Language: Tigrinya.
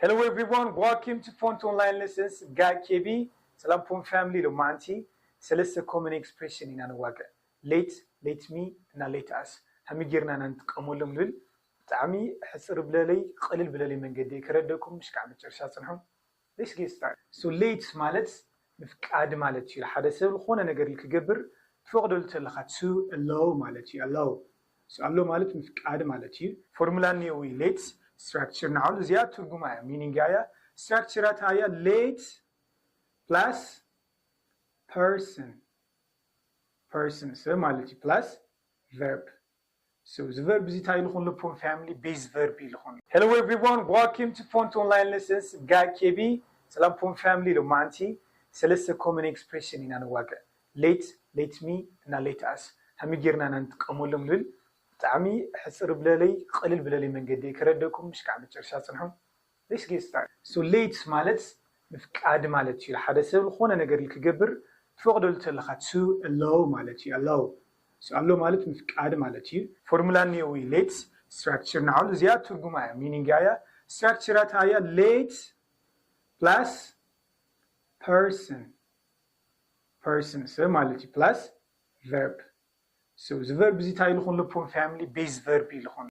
Hello everyone, welcome to Font Online Lessons. Guy K B. ሰላም ፎን ፋሚሊ። ሎማዓንቲ ሰለስተ common expression ኢና ንዋገ። Let, let me እና let us። ከመይ ጌርና ኢና ንጥቀመሎም ንብል። ብጣዕሚ ሕፅር ብለለይ፣ ቅልል ብለለይ መንገዲ ከረደኩም፣ ምሽ ከዓ መጨረሻ ፅንሑ። Let's get started. So let ማለት ምፍቃድ ማለት እዩ። ሓደ ሰብ ዝኾነ ነገር ክገብር ትፈቕደሉ ተለኻ to allow ማለት እዩ። Allow። So allow ማለት ምፍቃድ ማለት እዩ። ፎርሙላ እኒኦ ወይ let structure ንዓሉ እዚኣ ትርጉማ እያ፣ meaning እያ። Structure ኣታ እያ let plus person። Person ሰብ ማለት እዩ plus verb። So እዚ verb እዚ እንታይ ኢሉ ኾን ፎን ፋሚሊ? Base verb ኢሉ ኾን። Hello everyone, welcome to Font Online Lessons. Guy K B. ሰላም ፎን ፋሚሊ። ሎማዓንቲ ሰለስተ common expression ኢና ንዋገ። Let, let me እና let us። ከመይ ጌርና ኢና ንጥቀመሎም ንብል። ብጣዕሚ ሕፅር ብለለይ፣ ቅልል ብለለይ መንገዲ ከረደኩም፣ ምሽ ከዓ መጨረሻ ፅንሑ። Let's get started. So let ማለት ምፍቃድ ማለት እዩ። ሓደ ሰብ ዝኾነ ነገር ክገብር ትፈቕደሉ ተለኻ to allow ማለት እዩ። Allow። So allow ማለት ምፍቃድ ማለት እዩ። ፎርሙላ እኒኦ ወይ let structure ንዓሉ እዚኣ ትርጉማ እያ፣ meaning እያ። Structure ኣታ እያ let plus person። Person ሰብ ማለት እዩ plus verb። So እዚ verb እዚ እንታይ ኢሉ ኾን ፎን ፋሚሊ? Base verb ኢሉ ኾን።